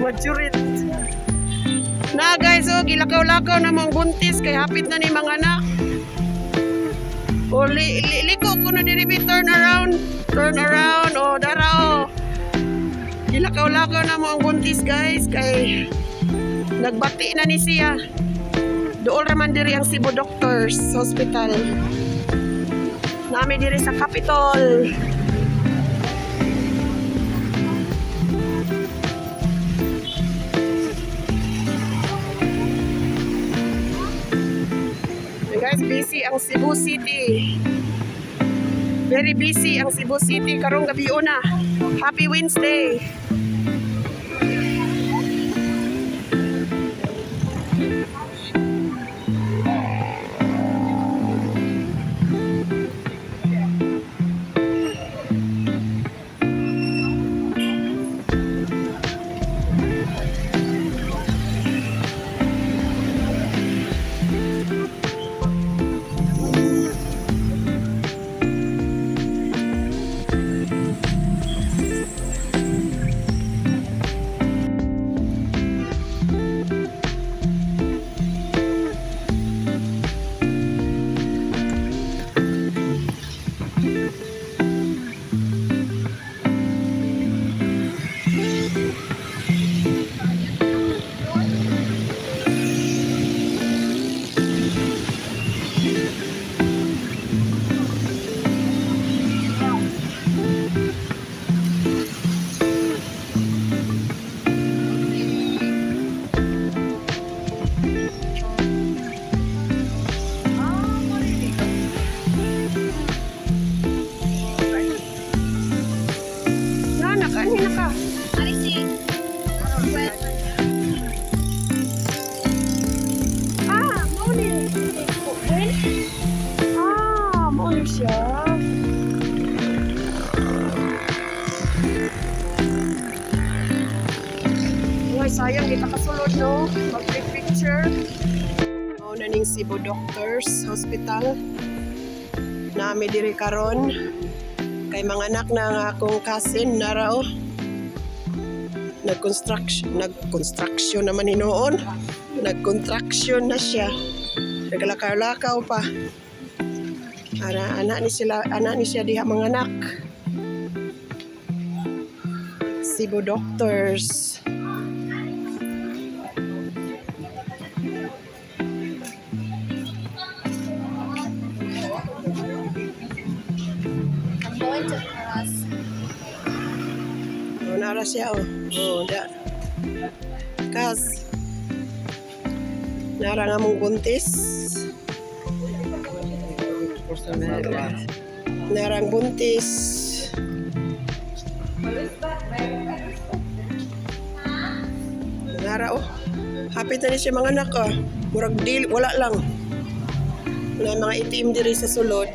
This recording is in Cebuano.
Majurit. Na guys, oh, gilakaw-lakaw na mong buntis kay hapit na ni mga anak. O liko ko na diri bi, turn around. Turn around, oh, dara oh. Gilakaw-lakaw na mo ang buntis, guys, kay nagbati na ni siya. Dool raman diri ang Cebu Doctors Hospital. Nami diri sa Capitol. Guys, busy ang Cebu City. Very busy ang Cebu City karong gabi una. Happy Wednesday. Na, naka, ano na ka? Ah, mao ni. Ah, mao ni siya. Uy, sayang kita kasulod no. Mag-take picture. Mao na ning Cebu Doctors Hospital. Nami diri karon kay mga anak na nga akong cousin nara oh. Nag-construction naman hinuon. Nag-contraction na siya. Naglakaw-lakaw pa. Ara, anak ni sila, anak ni siya diha mga anak. Cebu Doctors. I'm going to cross. Oh, nara siya oh. Oh, da. Kas. Nara nga mong buntis. Narang buntis. Nara oh. Happy na ni siya mga anak oh. Murag deal, wala lang. Na mga itim diri sa sulod.